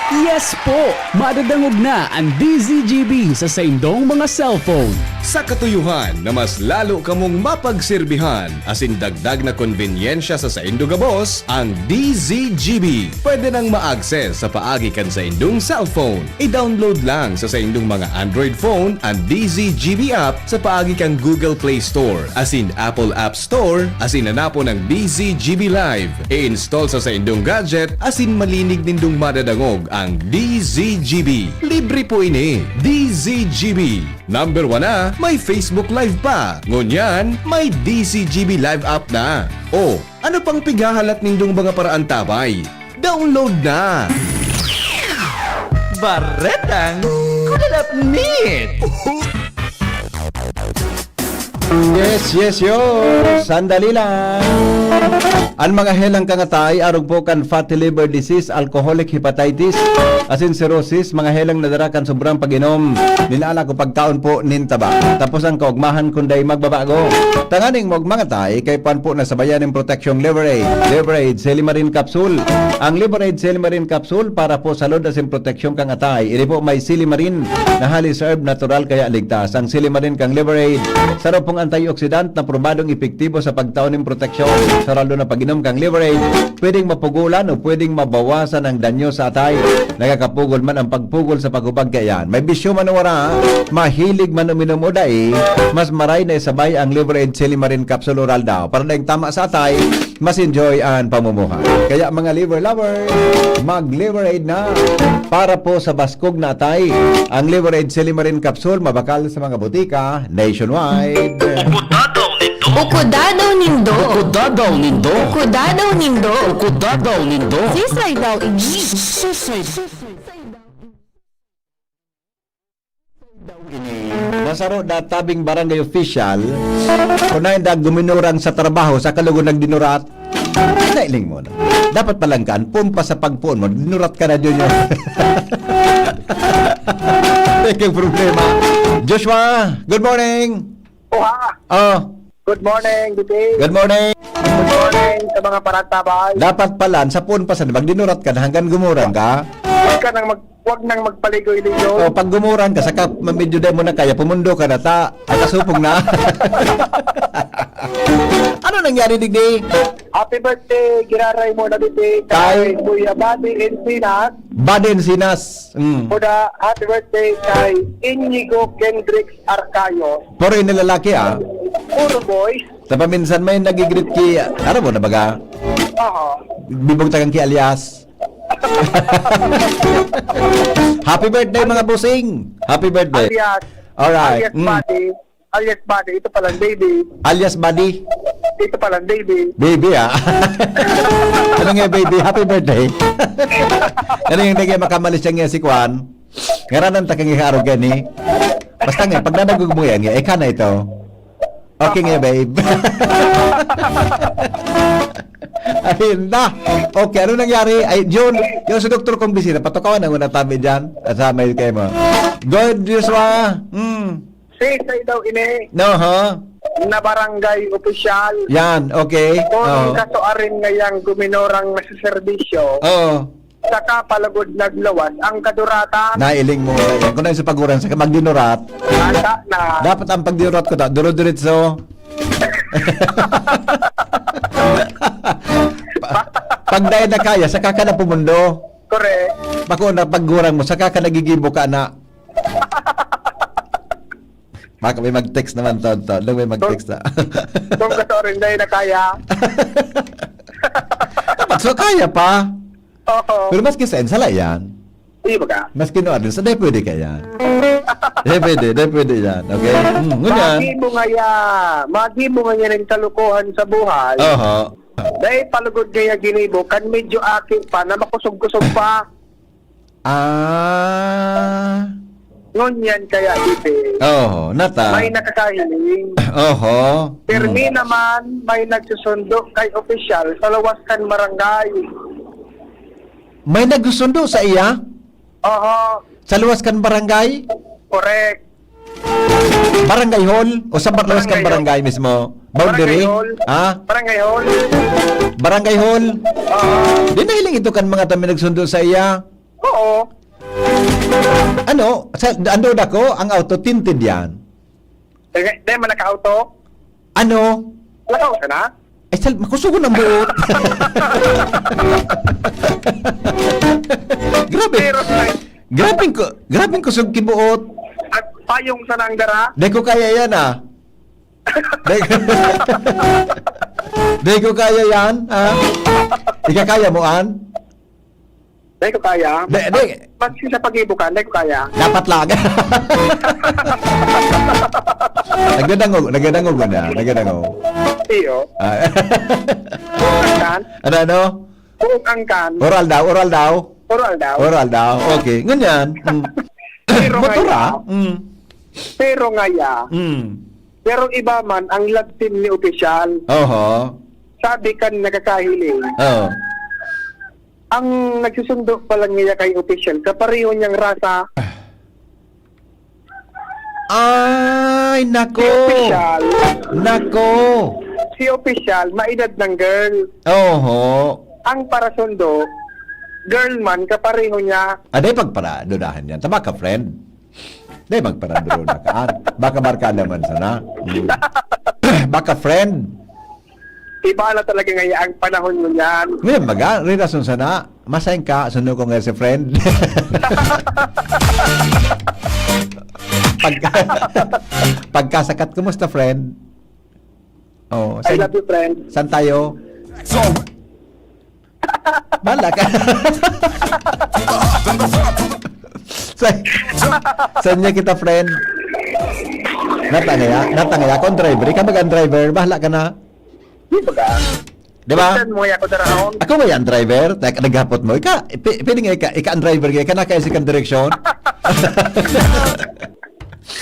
Yes po! Madadangog na an D Z G B sa saindong mga cellphone. Sa katuyohan na mas lalo kamong mapagserbihan asin dagdag na konbenyensya sa saindo gabos, ang D Z G B pwede nang ma-access sa paagi kan saindong cellphone. I-download lang sa saindong mga Android phone an D Z G B app sa paagi kan Google Play Store asin Apple App Store asin hanapon ang D Z G B Live. I-install sa saindong gadget asin malinig nindong madadangog ang D Z G B. Libre po ini. D Z G B. Number one na, may Facebook Live pa. Ngunyan, may D Z G B Live app na. O, ano pang pighahalat nindong mga paraantabay? Download na! Baretang Kulalapnit! Yes, yes, yo! Sandali lang! An mga helang kan atay, arog po kan fatty liver disease, alcoholic hepatitis, asin cirrhosis, mga helang na dara kan sobrang pag-inom nin alak o pagkaon po nin taba. Tapos an kaogmahan kun dai magbabago. Tanganing maogma an atay, kaipuhan po na sabayan nin proteksyong Liver Aid. Liver Aid Silimarin Capsule. Ang Liver Aid Silimarin Capsule para po sa salud asin proteksyon kan atay. Ini po may silimarin na halis herb natural kaya ligtas. Ang silimarin kan Liver Aid, saro pong antioxidant na probadong epektibo sa pagtao nin proteksyon. Sa ralo na pag-inom kan Liver Aid, pwedeng mapugulan o pwedeng mabawasan ang danyo sa atay. Nakakapugol man ang pagpugol sa paghubag kaiyan. May bisyo man o wala, mahilig man uminom o dai, mas maray na isabay ang Liver Aid Silimarin Capsule Oral daw. Para daing tama sa atay, mas enjoy ang pamumuhay. Kaya mga liver lover, mag-Liver Aid na para po sa baskog na atay. Ang Liver Aid Silimarin Capsule mabakal sa mga butika nationwide. Ukudadaw nindo. Ukudadaw nindo. Ukudadaw nindo. Ukudadaw nindo. Ukudadaw nindo. Sisay daw ini. Sisay daw ini. Nasaro da tabing barangay official, kunain da guminurang sa trabaho, sa kalugon nagdinurat. Nailing mo na. Dapat palang kan, pumpa sa pagpuon mo, dinurat ka na, Junior. Teka, problema. Joshua, good morning. Oha! Oh. Good morning, D P. Good morning. Good morning sa mga paratabay. Dapat pala, sa puon pa sa nibag, dinurat ka na hanggang gumurang ka. Huwag ka nang mag-, huwag nang magpaligoy-ligoy. Oh, pag gumurang ka, saka ma-, medyo di mo na kaya, pumundo ka na, ta, at asupong na. Ano nangyari, digdi? Happy birthday, Giraray mo na, D P, kay Kay? Kuya Buddy Encinas. Buddy Encinas. Mm. Kuda, happy birthday kay Inigo Kendrick Arcayo. Puro ini lalaki, ah. Puro boys. Sa paminsan may nagigreet ki, ano mo na baga? Oo. Bibog tagang ki alias. Happy birthday, mga busing. Happy birthday. Alias. Alright. Alias Mm. Buddy. Alias Buddy. Ito palang baby. Alias Buddy. Ito palang baby. Baby, ah. Ano nga, baby? Happy birthday. Ano yung nagay makamalis siya nga si Kwan? Ngaranan ta kang iharog yan, eh. Basta nga, pag nadagog mo yan, eh, ika na ito. Okay nga, babe. Ay, na. Okay, ano nangyari? Ay, Jun, yung sa doktor kong bisita, patukawan ang unang tabi dyan. At sa may kayo mo. Good, Joshua. Hmm. Si, sa daw ini, No, ha? na barangay opisyal. Yan, okay. Kung Oo. kaso arin ngayang guminorang nasa serbisyo, Oo. saka palagod naglawas ang kaduratan. Nailing mo. Yan. Kung na sa paguran, sa magdinurat. Ata na. Dapat ang pagdinurat ko, da, duro-diretso. Pa- Pag dahil na kaya, saka ka na pumundo. Correct. Bako na paggurang mo, saka ka nagigibo ka na. Baka may mag-text naman, Tonton. Nung may mag-text na. Kung gusto rin, dahil na kaya. Dapat so, kaya pa. Oo. Pero maski sa sala yan. Di ba ka? Maski no, adres, dahil pwede ka yan. Dahil pwede, dahil pwede yan. Okay? Hmm, ngunyan. Magi mo nga ya, magi mo nga yan ang kalukuhan sa buhay. Oho. Dahil palugod kaya ginibo, kan medyo aki pa, na makusog-kusog pa. Ah. Ngunyan kaya, Bibi. Oo, nata. May nakakahiling. Oho. Pirmi Mm. naman, may nagsusundo kay opisyal sa luwas kan barangay. May nagsusundo sa iya? Oho. Sa luwas kan barangay? Correct. Barangay hall? O sa bar-, luwas kan Barangay hall. barangay mismo? Boundary? Barangay hall. Ha? Barangay hall. Barangay hall? Oo. Di nahiling ito kan mga tabi nagsundo sa iya? Oo. Ano? Sa, ando na ko, ang auto tinted yan. Eh, di man naka-auto? Ano? Naka-auto na? Ay, sal-, makusugon ang buot. Grabe. Pero, Grabing ku-, grabing kusog ki buot. At payong sa nanggara? Di ko kaya yan, ah. Di, di ko kaya yan, ah. Ikakaya mo, an? Di ko kaya. Di, di. Mas sa pag-ibukan, di ko kaya. Dapat lang. Nagdadangog, nagdadangog na, nagdadangog. Iyo. Ah. Kan? Ano, ano? Buong angkan. Oral daw, oral daw. Oral daw. Oral daw. Okay, ngunyan. Mm. Pero Motora? ngaya, Mm. pero ngaya, Mm. pero iba man ang love team ni opisyal. Oho. Sabi kan nakakahiling, Oo. ang nagsusundo pa lang niya kay opisyal, kapareho niyang rasa. Ay, nako! Si opisyal. Nako! Si opisyal, maedad ng girl. Oho. Ang parasundo, girl man, kapareho niya. Aday, pagparadudahan yan. Tama ka, friend. Day, magparaduro na ka. Baka barkada man sana. Hmm. Baka friend. Iba na talaga ngayon ang panahon mo niyan. Ngayon, baga, rin rason sana. Masayang ka, sundo ko nga si friend. Pag, pagkasakat, kumusta, friend? Oh, I san, love you, friend. San tayo? Bala ka. Sa, saan niya kita, friend? Natangaya, natangaya. Ako ang driver. Ikaw mag-ang driver. Bahala ka na. Di ba ka? Di ba? Saan mo kaya ako darahon? Ako ba yan, driver? Tek-, naghapot mo. Ika, pi-, pwede nga ika, ika ang driver, ika na kaya sa ikang direksyon?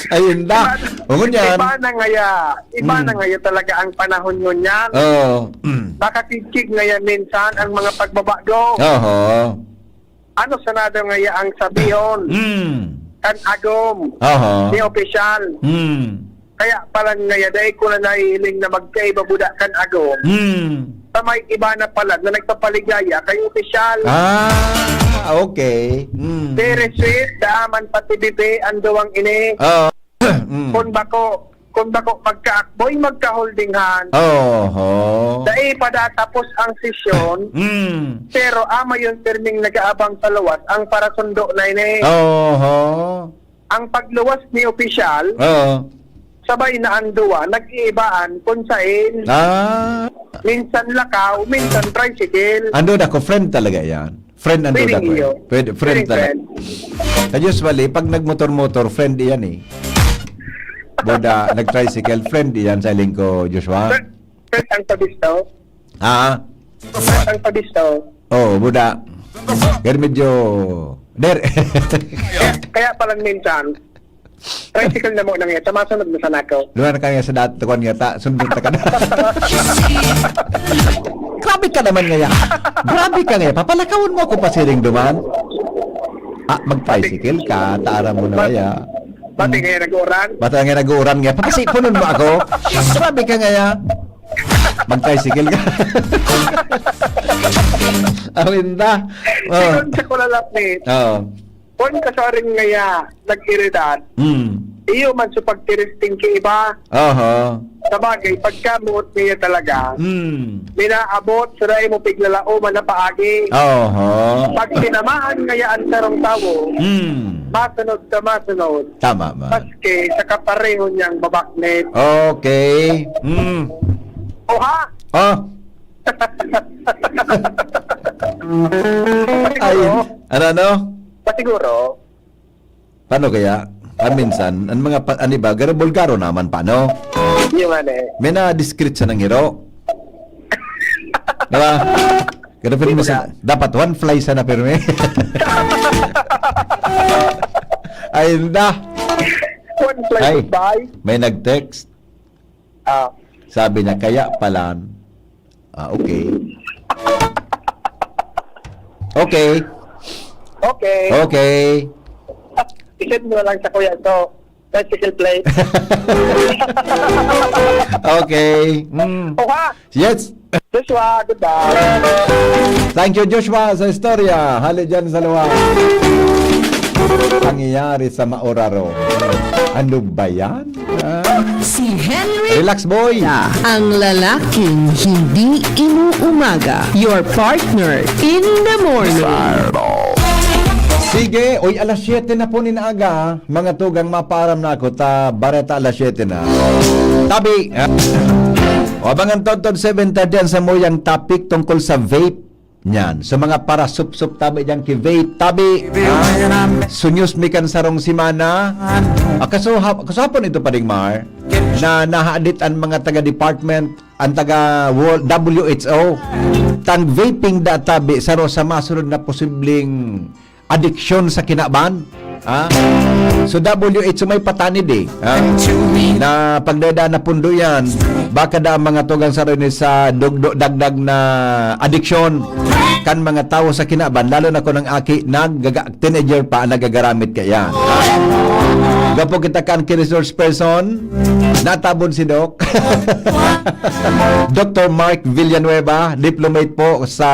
Ayun na. Iba, O, ngunyan. iba na ngaya, iba Hmm. na ngaya talaga ang panahon ngunyan. Oo. Baka tigkig ngaya minsan ang mga pagbabago. Oho. Ano sana daw ngaya ang sabihon? Hmm. Kan agom. Oho. Ni opisyal. Hmm. Kaya pala ngaya, dahil ko na nahihiling na magkaiba buda kan agom. Hmm. Sa may iba na pala na nagpapaligaya kay opisyal. Ah, okay. Mm. Very sweet, daaman pati bibi, ang duwang ini. Oo. Mm. Kung bako, kung bako magkaakboy, magka-holding hand. Oho. Dai pa datapos ang sesyon, Mm. pero ama yun pirming nag-aabang sa luwas ang parasundo na ini. Oho. Ang pagluwas ni opisyal, Oo. sabay na ang duwa, nag-iibaan kung sain. Ah. Minsan lakaw, minsan tricycle. Ando na ko, friend talaga yan. Friend ando Pwedeng na ko. iyo. Pwede, friend Pwedeng talaga. friend. Kaya usually, pag nagmotor-motor, friend yan eh. Boda, nag-tricycle, friend yan sa lingko, Joshua. Friend, friend ang pabistaw. Ha? Friend ang pabistaw. Oh, buda. Pero medyo, der-, Kaya, kaya palang minsan, tricycle na mo nang ito, masunod na sana ako. Luwan ka nga sa dati, kuwan nga ta, sundon ta ka na. Grabe ka naman ngaya. Grabe ka ngaya. Papalakawon mo ako pasiring duman. Ah, mag-tricycle ka. Taara mo na ngaya. Bati ngaya nag-uuran? Bati ngaya nag-uuran ngaya. Papasiponon mo ako. Grabe ka ngaya. Mag-tricycle ka. Awinda. Oh. Sigon sa kulalapit. Oo. Kun kasaring ngaya nag-iridad, Hmm. iyo man sa pagtiristing ki iba. Aha. Sabagay, pagkamuot niya talaga, Hmm. minaabot sa dai mo piglalaoman na paagi. Aha. Pag tinamaan ngaya ang sarong tawo, Hmm. masunod sa masunod, Tama man. maski sa kapareho niyang babaknit. Okay. Hmm. Oha! Oh. Ay, Pasiguro. ano, ano? Pasiguro. Paano kaya? Ah, minsan, ang mga pa-, ano ba, garo-, bulgaro naman, paano? Yung ano eh. May na-discreet sa nanghiro. Diba? Garo, pero Di ba minsan, nga? dapat one fly sana, pero may Ay, na. One fly Ay, goodbye. may nag-text. Ah. Sabi niya, "Kaya pala." Ah, okay. Okay. Okay. Okay. I-send mo na lang sa kuya to. Bicycle plate. Okay. Mm. Oha! Yes. Joshua, goodbye. Thank you, Joshua, sa istorya. Hali dyan sa luwa. Pangyayari sa Mauraro. Ano ba yan? Ah. Si Henry Relax, boy. Na ang lalaking hindi inuumaga. Your partner in the morning. Sige, uy, alas siyete na po nin aga, mga tugang, mapaaram na ako, ta bareta alas siyete na. Tabi, ah. O, abangan todtod seven thirty ang samuyang topic tungkol sa vape. Nyan. So, mga parasupsup tabi diyan ki vape tabi, ha? Sunyos mi kan sarong semana. Ah, kaso ha-, kaso hapon ito, Pading Mar, na nahadit ang mga taga-department, ang taga World, W H O. Tang vaping da tabi, saro sa masunod na posibleng adiksyon sa kinaban. Ha? So, W H O may patanid eh. Ha? Na pagdadaan na pundo yan, baka da ang mga tugang sa rin sa dugdo, dagdag na adiksyon kan mga tawo sa kinaban, lalo na kung ang aki naggaga-, teenager pa ang nagagaramit kaya. Ha? Gapo kita kan ki resource person, natabon si Doc. Doctor Mark Villanueva, diplomate po sa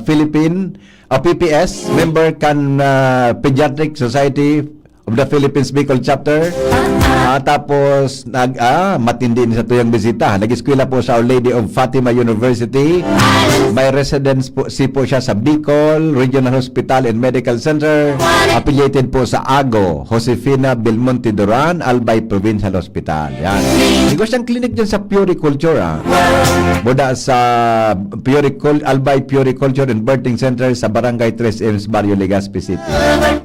Philippine ah, P P S, member kan, ah, Pediatric Society of the Philippines Bicol Chapter. Ah, tapos, nag-, ah, matindi ni sa tuyang bisita. Nag-eskwela po sa Our Lady of Fatima University. May residence po, si po siya sa Bicol Regional Hospital and Medical Center. Affiliated po sa ago, Josefina Belmonte Duran, Albay Provincial Hospital. Yan. Negosyang clinic dyan sa Puriculture, ah. Buda sa Puricul-, Albay Puriculture and Birthing Center sa Barangay Tres M's, Barrio Legazpi City.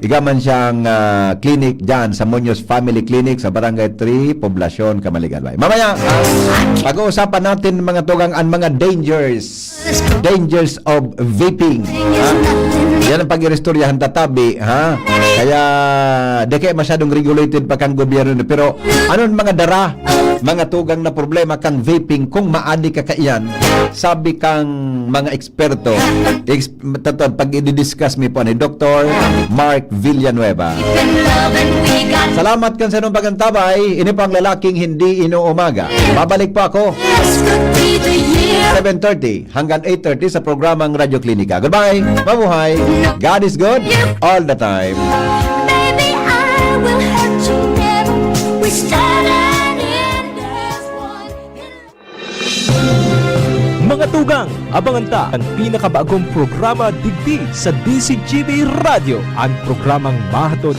Iga man siyang, ah, clinic dyan sa Muñoz Family Clinic sa Barangay three, Poblacion, Camalig, Albay. Mamaya, ah, pag-uusapan natin, mga tugang, ang mga dangers, dangers of vaping. Ha? Yan ang pag-iristoryahan tatabi, ha? Kaya, di kaya masyadong regulated pa kang gobyerno. Pero, anong mga dara, mga tugang na problema kang vaping kung maadi ka kaiyan? Sabi kang mga eksperto, ex-, totoo, pag i-discuss mi po ni Doktor Mark Villanueva. Salamat kan sa inong pagantabay. Ini po ang lalaking hindi inuumaga. Babalik po ako. Seven thirty hanggang eight thirty sa programang Radyo Klinika. Goodbye. Mabuhay. God is good all the time. Baby, I will hurt you never. We started in this one. Mga tugang, abangan ta an pinakabagong programa digdi sa D Z G B Radyo, an programang mahatod